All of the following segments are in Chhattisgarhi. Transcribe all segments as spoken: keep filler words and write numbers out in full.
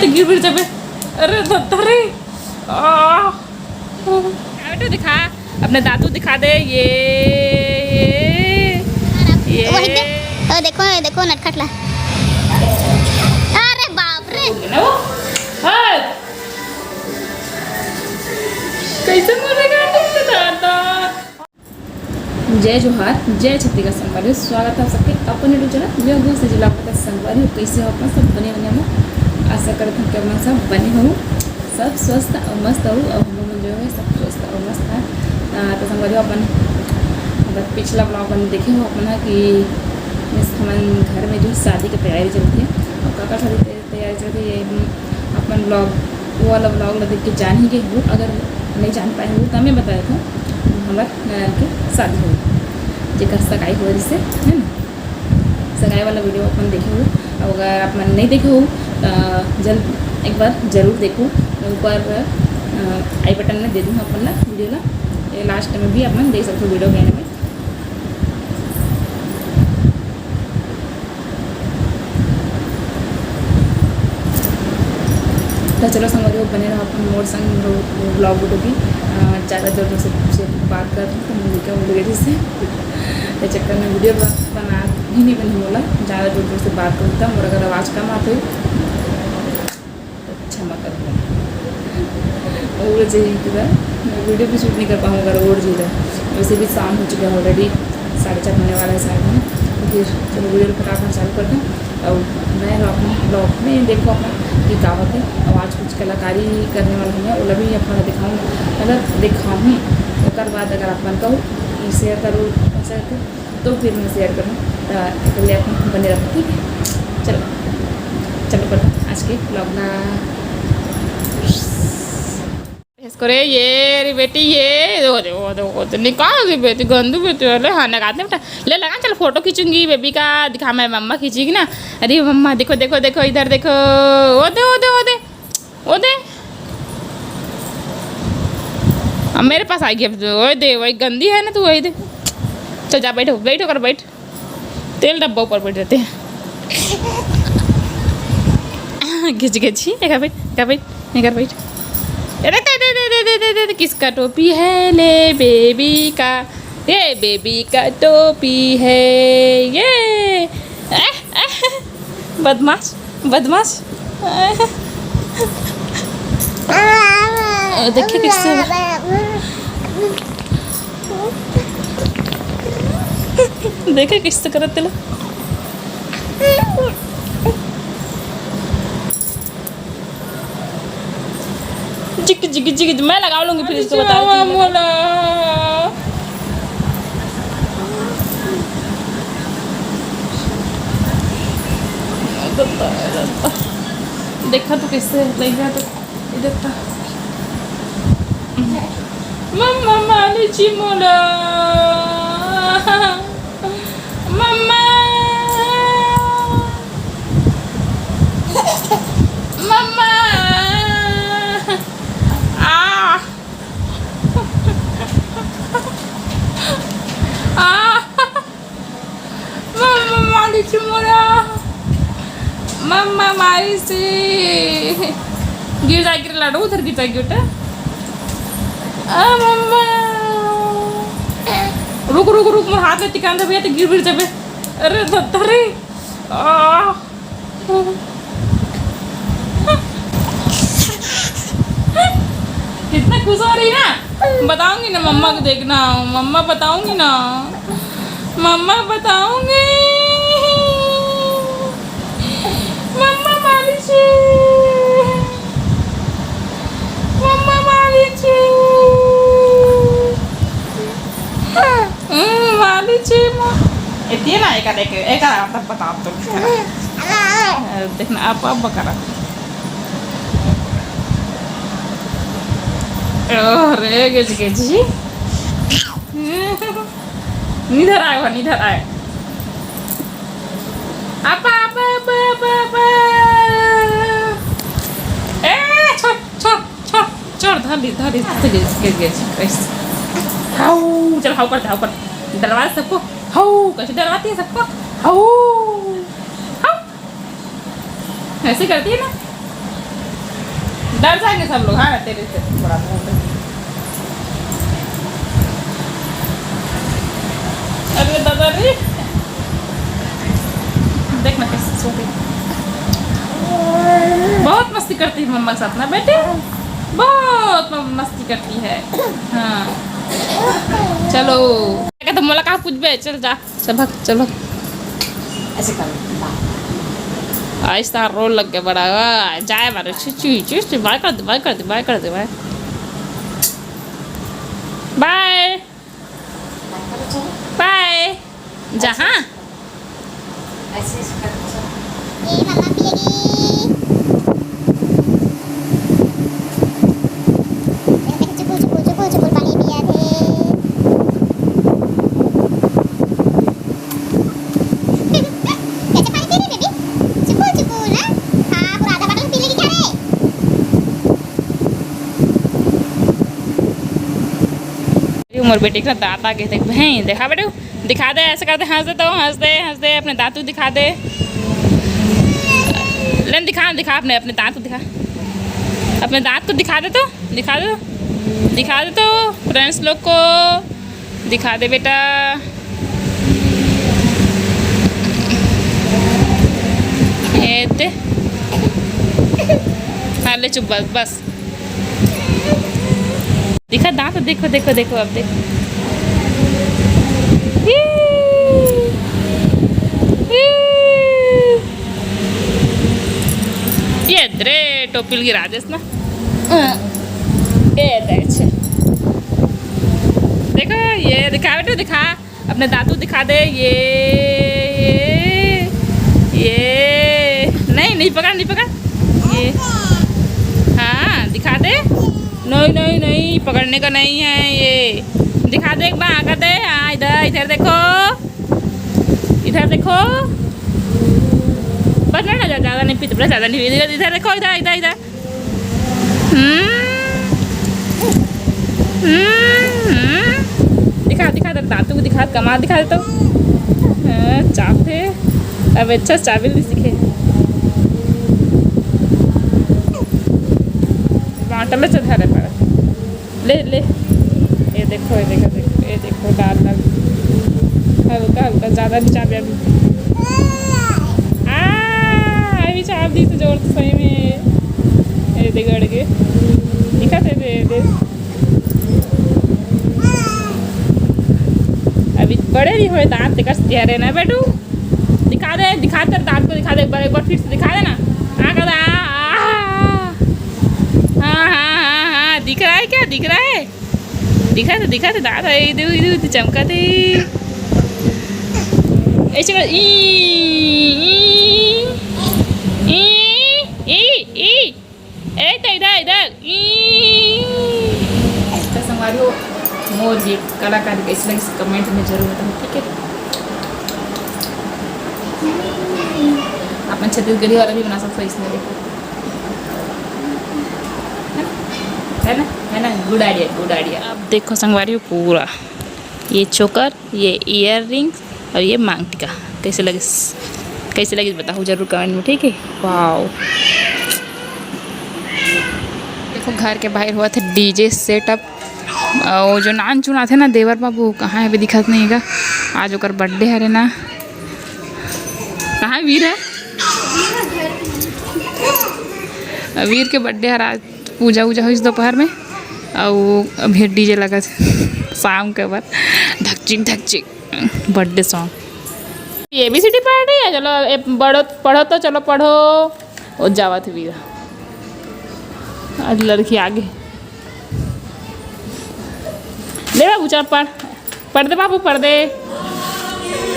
गिर गिर जाबे। अरे दत्ता रे। आह। बेटू दिखा, अपने दादू दिखा दे। ये, ये, ये। वही दे। ओ देखो, ये देखो नटखट ला। अरे बाप रे। ना वो? हाँ। कैसे मरेगा तुमसे दादा? जय जोहार, जय छत्तीसगढ़ संगवारी हो। स्वागत है आप सबके अपन YouTube चैनल योगो से जिला पता संगवारी हो। कैसे हो अपन सब? बने बने हो? आशा करत हूँ कि अपन सब बने हो, सब स्वस्थ और मस्त हो। और हम लोग जो है सब स्वस्थ और मस्त है। आ, तो संगवारी हो अपन मतलब पिछला ब्लॉग अपन देखे हो अपन है कि इस हमन घर में जो शादी की तैयारी चलती है और काका शादी तैयारी चलती है, ये अपन ब्लॉग वो वाला ब्लॉग ला देख के जान ही गए हो। अगर नहीं जान पाए हो तो मैं बता देता हूँ, हमार ननद के शादी हो, जेकर सगाई हो जिससे, है ना, सगाई वाला वीडियो अपन देखे हो। अब अगर आप मन नहीं देखे हो तो जल्द एक बार जरूर देखो, ऊपर आई बटन में दे दूँ अपन ला वीडियो ला, ये लास्ट में भी अपन देख सकते हो वीडियो के एंड में। तो चलो संगवारी हो, बने रहो अपन मोर संग ब्लॉग वीडियो की। अ, ज़्यादा जोर जोर से, से बात कर रही हूँ तो मुझे क्या बोल गई से ये चक्कर में वीडियो बना भी नहीं बनी बोला। ज़्यादा जोर जोर से बात करूँ तो मोर अगर आवाज़ कम आती हो तो क्षमा कर दो। और जही पूरा वीडियो भी शूट नहीं कर पाऊँगा अगर और जी रहा। वैसे भी शाम हो चुका है ऑलरेडी, साढ़े चार होने वाला है शायद, है ना? तो फिर चलो वीडियो फटाफट चालू कर दें। और मैं अपने ब्लॉग में देखो अपना कि का होते आवाज़ कुछ कलाकारी करने वाला हूँ, ओला भी अपना दिखाऊँ, मतलब दिखाऊँ। ओकर बाद अगर आप मन कहो कि शेयर करो, अच्छा तो, तो फिर मैं शेयर करूँ। तो पहले अपन बने रहो, ठीक है? चलो, चलो करते हैं आज के ब्लॉग ना। इसको रे, ये रे बेटी, ये वो दे, वो दे, वो दे, निकाल दे बेटी, गंदू बेटी वाले। हाँ, लगा दे बेटा, ले लगा, चल फोटो खींचूंगी बेबी का, दिखा मैं मम्मा खींचेगी ना। अरे मम्मा देखो, देखो, देखो, इधर देखो, वो दे, वो दे, वो दे, वो दे। अब मेरे पास आ गई, अब वो दे, वही गंदी है ना तू, वही दे। चल जा, बैठो, बैठो कर, बैठ। तेल डब्बा ऊपर बैठ जाते हैं। घिच घिच ही, एक बैठ, एक बैठ, एक बैठ। अरे दे, दे, दे, दे, दे, दे, दे, किसका टोपी है? ले बेबी का, ये बेबी का टोपी है ये। अह, अह, बदमाश, बदमाश। अह। देखिए किससे, देखिए किससे करत तेला। जिक, जिक, जिक, मैं लगा लूंगी फिर इसको, बता देती हूँ। मोला। देखा तो कैसे लग गया तो। इधर था। मम्मा मालिची मोला। मम्मा। मम्मा। आ। आ। मम्मा मारी छी मोला। मम्मा मारी छी। गिर जा, गिर लाडो, उधर गिर जा, गिर। आ मम्मा। रुक, रुक, रुक, मोर हाथ ले टिकान दे भैया, तो गिर गिर जाबे। अरे दत्ता रे। आ। कितना खुश हो रही ना, बताऊंगी ना मम्मा को, देखना मम्मा, बताऊंगी ना मम्मा, बताऊंगी। मम्मा मालिची, मम्मा मालिची। हम्म, मालिची मो-, एती ना, एका देख, एका आप तक बता दो। देखना, आप, आप बकरा। अरे, गेजी, गेजी। निधर आए, वहाँ निधर आए। आपा, आपा, आपा, आपा, आपा। ए, छोड़, छोड़, छोड़, छोड़, धर ली, धर ली, धर ली, गिर, गिर, गिर, कैसे? हाउ, चल, हाउ कर दे, हाउ कर। डरवा सबको, हाउ, कैसे डरवाती है सबको? How, how. ऐसे करती है ना? डर जाएंगे सब लोग, हाँ, तेरे से थोड़ा बहुत। अरे दादा रे, देखना कैसे सो गई। बहुत मस्ती करती है मम्मा के साथ ना बेटे, बहुत म-, मस्ती करती है। हाँ, चलो। क्या तो मोला कहाँ पूछबे? चल जा, चल भाग, चल भाग। ऐसे कर। आज तार रोल लग गया बड़ा, आ, जाए मारे, छु, छु, छु, छु, बाय कर दे, बाय कर दे, बाय कर दे, बाय। बाय। बाय। जहाँ। ऐसे, ऐसे कर। ये मम्मा पिएगी। चुकुल, चुकुल, चुकुल, चुकुल पानी पिया थे। कैसे पानी पी रही बेबी? चुकुल, चुकुल, ना? हाँ, पूरा आधा बॉटल पी लेगी क्या रे? ये मोर बेटी का दांत आ गए, देख बहन, देखा बेटू, दिखा दे, ऐसे करते हंस दे, तो हंस दे, हंस दे, अपने दांतू दिखा दे। लेन दिखा, दिखा अपने, अपने दांत को दिखा, अपने दांत को दिखा दे तो, दिखा दे, दिखा दे तो फ्रेंड्स लोग को दिखा दे बेटा। ये दे। हाँ, ले चुप, बस, बस। दिखा दांत, देखो, देखो, देखो, अब देखो। ई, ई। ये दे रे, टोपी गिरा देस ना। ये दे, अच्छा। देखो, ये दिखा बेटू, दिखा। अपने दांतू दिखा दे। ये, ये, ये। नहीं, नहीं पकड़, नहीं पकड़। ये। हाँ, दिखा दे। नहीं, नहीं, नहीं, पकड़ने का नहीं है ये। दिखा दे एक बार, आकर दे। हाँ, इधर, इधर देखो। इधर देखो। बस ना, ना, ज्यादा नहीं पीते, बस ज्यादा नहीं पीते। इधर, इधर देखो, इधर, इधर, इधर। हम्म। हम्म, हम्म। दिखा, दिखा, तेरे दांतों को दिखा, कमाल दिखा दे तो। हाँ, चाबथे। अब अच्छा से चाबी नहीं सीखे। बाटल में चढ़ा रहे पड़ा। ले, ले। ये देखो, ये देखो, देखो, ये देखो, डाल, डाल। हल्का, हल्का, ज्यादा नहीं चाबी अभी। आ, अभी चाब दी तो जोर से सही में। ये दे गड़ के। दिखा दे, दे, दे। अभी बड़े नहीं हुए दांत, तेकर से हरे ना बेटू। दिखा दे, दिखा, तेरे दांत को दिखा दे एक बार, एक बार फिर से दिखा दे ना। आ, कर, आ, आ, आ। हाँ, हाँ, हाँ, हाँ, दिख रहा है क्या? दिख रहा है? दिखा तो, दिखा तो, दादा, ए, दे, दे, दे, चमका दे। ऐसे कर, ई, ई, ई, ई, ई। ए, तो इधर, इधर। ई। तो संगवारी हो, मोर ये कलाकारी कैसे लगी, कमेंट में जरूर बताओ, ठीक है? अपन छत्तीसगढ़ी वाला भी बना सकते हो इसमें, देखो। है ना? है ना? है ना? Good idea, good idea। अब देखो संगवारी हो, पूरा ये चोकर, ये ईयर रिंग्स और ये मांग टीका कैसे लगे, कैसे लगे बताओ जरूर कमेंट में, ठीक है? वाओ, देखो घर के बाहर हुआ थे डीजे सेटअप। और जो नान चुनाथे ना देवर बाबू, कहाँ है, अभी दिखत नहीं है। आज ओकर बर्थडे हरे ना। कहाँ है वीर है? वीर के बर्थडे हर आज। पूजा उजा होइस दोपहर में, अउ अभी डीजे लगत हे शाम के बर, धकचिक धकचिक बर्थडे सॉन्ग। एबीसीडी पढ़ रही है, चलो ए, पढ़ो, पढ़ो तो, चलो पढ़ो। ओ जावत हे वीरा, आज लड़की आगे। ले बाबू, चल पढ़, पढ़ दे बाबू, पढ़ दे।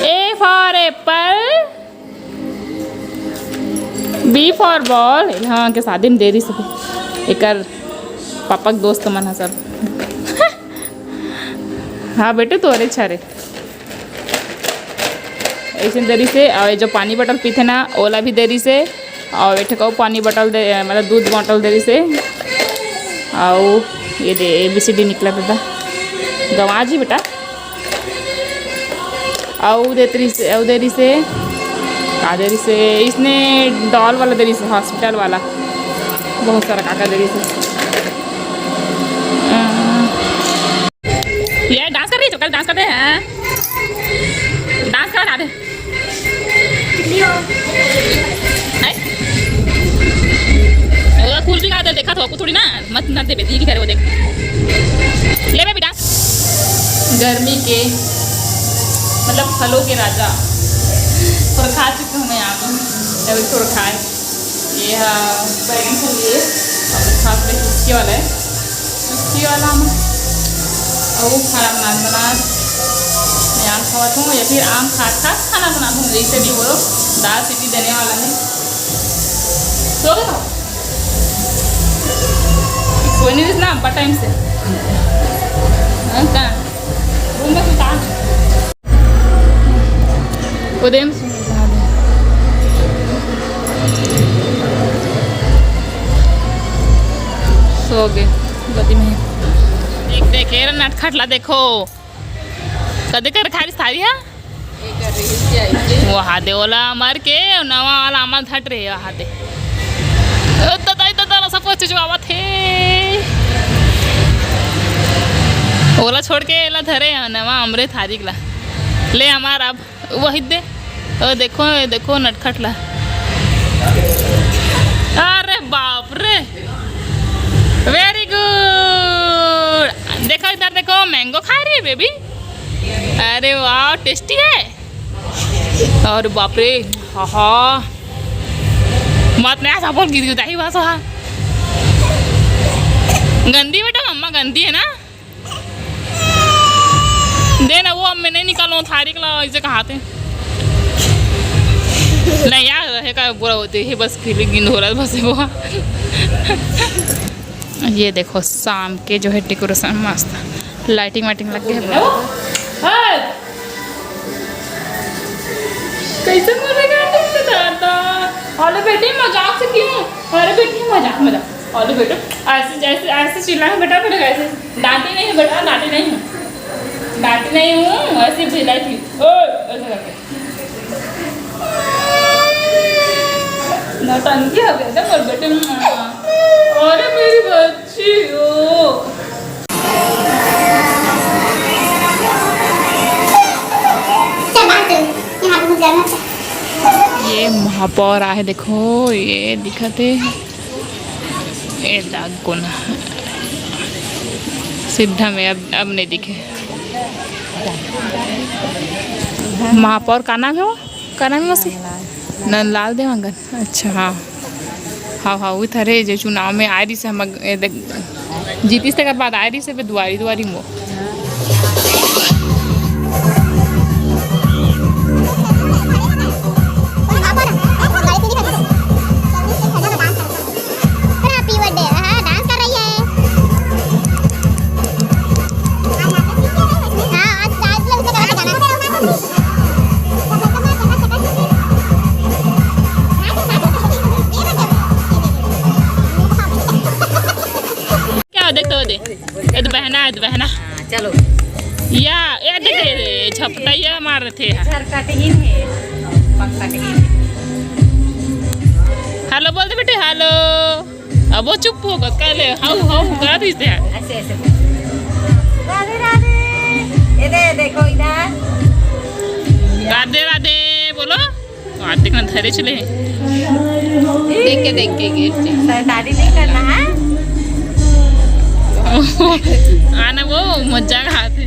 A for apple, B for ball। हाँ, के शादी में दे रही सब, एकर पापा के दोस्त मन ह सब। हाँ बेटू, तोरे छरे ऐसे दे रही से, और ये जो पानी बॉटल पीथे ना, ओला भी दे रही से, और एक ठो पानी बॉटल दे, मतलब दूध बॉटल दे रही से, और ये दे एबीसीडी निकला दादा, गवा जी बेटा। अउ दे रही से, अउ दे रही से, का दे रही से? इसने डॉल वाला दे रही से, हॉस्पिटल वाला। बहुत सारा काका दे रही थी। ये डांस कर रही है, कल डांस करते हैं, डांस करा दे। हाय। वो कूल भी खा दे, देखा तो आपको थोड़ी ना, मत ना दे बेटी की करे वो देख। ले बेबी डांस। गर्मी के मतलब फलों के राजा, और खा चुकी हूँ मैं यहाँ पर, अभी थोड़ा खाए। ये हा बैगन फूल, ये और खास करके चुस्की वाला है, चुस्की वाला हम। और वो खाना बना बना मैं आम खावत हूँ या फिर आम खात खात खाना बनात हूँ, जैसे भी बोलो। दाल सीटी देने वाला है। सो गए हो? सोने देस ना अब्बा टाइम से। हाँ, कहाँ? रूम में सुता। उदय में सुता दे। सो गए। गति में। देख, देख, ये नटखट ला देखो। कदे कर खारिस थारी हा? वो हा दे ओला मर के नवा वाला आमा धट रहे हा दे। ओ दादा, दादा, सब कुछ चुचुआवत हे। ओला छोड़ के एला धरे हे नवा अमरे थारी ला। ले हमार अब वही दे। ओ देखो, देखो नटखट ला। अरे बाप रे। Very good। देखो इधर देखो, मैंगो खा रही है बेबी। अरे वाह, टेस्टी है। और बाप रे, हा हा। मत नया साबुन गिर गई बस हा। गंदी बेटा, मम्मा गंदी है ना। दे ना, वो अब मैं नहीं निकालूँ, थारी ला ऐसे कहाते। नहीं यार, रहे का बुरा होते ही बस खिली गिंद हो रहा है बस वो। ये देखो शाम के जो है डेकोरेशन मस्त लाइटिंग वाइटिंग लग गई है। कैसे बोलेगा तुमसे दादा? अरे बेटी मजाक से क्यों? अरे बेटी मजाक मजाक। अरे बेटा ऐसे जैसे ऐसे चिल्लाए बेटा, बेटा ऐसे डांटे नहीं बेटा, डांटे नहीं हूँ, डांटे नहीं हूँ, ऐसे भिलाई थी। ओ, ऐसे करके। नौटंकी हो गया था मोर बेटे। अरे मेरी बच्ची हो। ये महापौर आहे, देखो ये दिखत हे। ए दाग कोन सीधा में अब, अब नहीं दिखे। महापौर का नाम है वो? का नाम है मौसी? नंदलाल देवांगन। अच्छा, हाँ। हाँ, हाँ, वो थरे जो चुनाव में आए रही से हम, ए, देख, जीतीस तेकर बाद आए रही से पे दुआरी, दुआरी मो। Happy birthday, हाँ, डांस कर रही है। हाँ, आज, आज लोग उसे गाना गाना। क्या देखते हो दे? ये तो बहना है, तो बहना। हाँ, चलो। या, ये देखे रे, झपटैया मार रहे थे। झरकटहीन है, पंखटहीन है। हेलो बोल दे बेटे, हेलो। अब वो चुप हो गया, कह ले, हाउ, हाउ, कह रही थे। ऐसे, ऐसे बोल। राधे, राधे। ये दे, देखो इधर। राधे, राधे, बोलो। आते ना धरे चले। देख के, देख के गिर जाए। शैतानी नहीं करना है। आना वो मजा आते।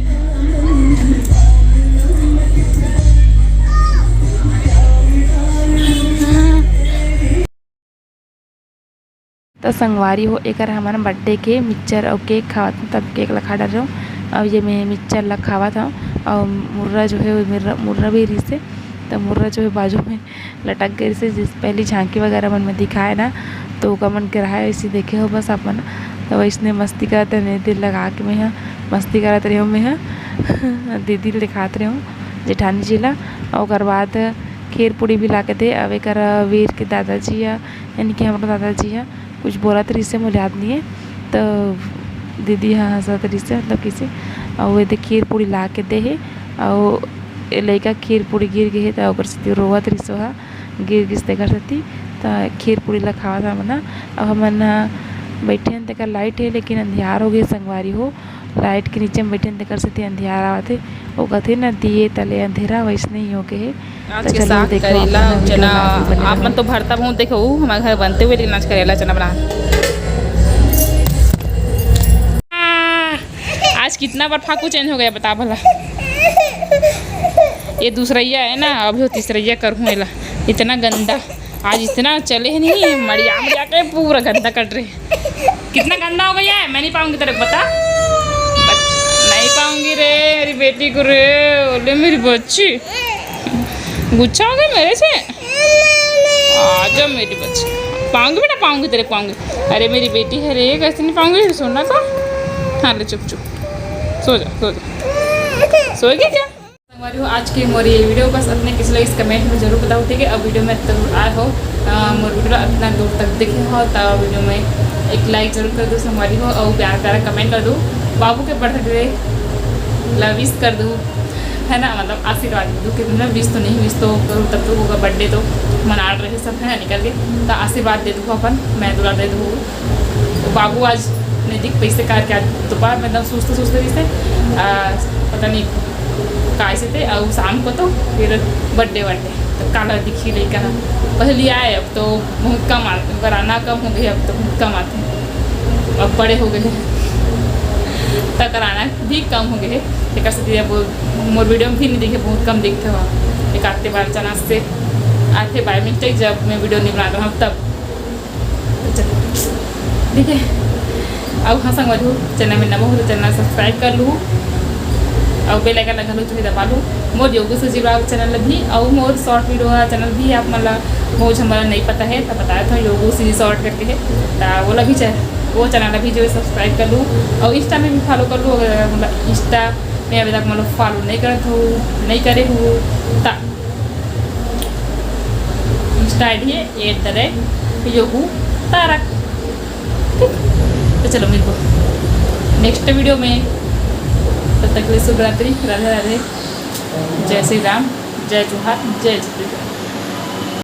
त संगवारी हो, एकर हमन बर्थडे के मिक्सचर अउ केक खावत हन, तब केक ला खा डरे हंव। अउ ये मैं मिक्सचर ला खावत हंव, अउ मुर्रा जो है, वो मुर्रा, मुर्रा भी रिहिसे, त मुर्रा जो है बाजू में लटक गए रिहिसे, जिस पहली झांकी वगैरह मन में दिखाए ना, तो ओकर मन के रहाय, वैसे देखे हो बस अपन। त वैसने मस्ती करत रहे, दिल लगा के मैं ह मस्ती करत रहे हंव, मैं ह दीदी ल दिखात रहे हंव, जेठानी जी ला। अउ ओकर बाद खीर पूड़ी भी ला के दे। अब एकर वीर के दादाजी ह, यानी कि हमरो दादाजी ह कुछ बोलत रहिसे, मोला याद नइ हे, त दीदी ह हंसत रहिसे, मतलब कइसे, अउ एदे खीर पूड़ी ला के दे हे, अउ ए लइका खीर पूड़ी गिर गे हे, त ओकर सेती रोवत रहिसे, ओहा गिर गिस तेकर सेती। त खीर पूरी ला खावत हन हमन ह। अब हमन ह बइठे हन, तेकर लाइट हे, लेकिन अंधियार हो गे संगवारी हो। लाइट के नीचे में बइठे हन, तेकर सेती अंधियार आवत हे। ओ कथे न, "दिए तले अंधेरा", वइसने ही हो गे हे। आज त के चलो साग, देखो, करेला आप मन अउ video चना, ला आगू बने आप मन रहो। तो भरता बहुत देखे हो, हमर घर बनते हुए, लेकिन आज करेला चना बना। आज कितना बार फाकू change हो गया, बता भला। ये दूसरैया है ना, अभी वो तीसरैया करहूँ एला। इतना गंदा, आज इतना चले ही नहीं, मड़िया मड़िया के पूरा गंदा कर रहे। कितना गंदा हो गया है, मैं नहीं पाऊंगी तेरे को, बता। बत-, नहीं पाऊंगी रे, मेरी बेटी को रे, ओले मेरी बच्ची। गुस्सा हो गई मेरे से। आजा मेरी बच्ची, पाऊंगी बेटा, पाऊंगी तेरे को, पाऊंगी। अरे मेरी बेटी है रे, कैसे नहीं पाऊंगी सोना का। हाँ ले चुप चुप, सो जा, सो जा। सोएगी क्या? संगवारी हो, आज के मोर ये video बस अतने। किस लगिस comment में जरूर बताओ, ठीक है। अब video में जरूर आए हो, अ, मोर video अतना दूर तक देखे हो, त video में एक like जरूर कर दो संगवारी हो, और प्यारा प्यारा comment कर दो। बाबू के birthday ला wish कर दो, है ना, मतलब आशीर्वाद दे दो कि मतलब wish तो नहीं, wish तो करो, तब तो होगा birthday तो मना रहे सब, है ना, निकल के, तो आशीर्वाद दे दो अपन, मैं दुला दे दो। तो बाबू आज नहीं दिख पैसे कार के, आज दोपहर में एकदम सुस्त सुस्त रहिस हे, आ, पता नहीं काय से थे, और शाम को तो फिर birthday वर्डे, तो काला दिखी लइका ह। पहली आए, अब तो बहुत कम आते, ओकर आना कम हो गए, अब तो बहुत कम आते हैं, अब बड़े हो गए हैं, तो ओकर आना भी कम हो गए है। तेकर सेती अब मोर video में भी नहीं दिखे, बहुत कम दिखते हो, एक आधे बार अचानक से आते by mistake, जब मैं video नहीं बनाता हूँ तब। तो चलो, ठीक है। अब हाँ संगवारी हो, channel में नवा हो तो channel subscribe कर लू, और bell icon ला घलो जो है दबा लू। मोर योगू सुजी vlog channel भी, और मोर short video वाला channel भी आप मन ला, मोर झन मन ला नहीं पता है तो बताया था, योगू सुजी short करके है, तो वो ला भी चा-, वो channel ला भी जो है subscribe कर लू, और Insta में भी follow कर लू। अगर मतलब Insta में अभी तक मतलब follow नहीं करत हो, नहीं करे हो, ता Insta ID है at the rate योगू तारक। ठीक, तो चलो मिलबो next video में, तब तक के लिए शुभ रात्रि, राधे राधे, जय श्री राम, जय जोहार, जय छत्तीसगढ़।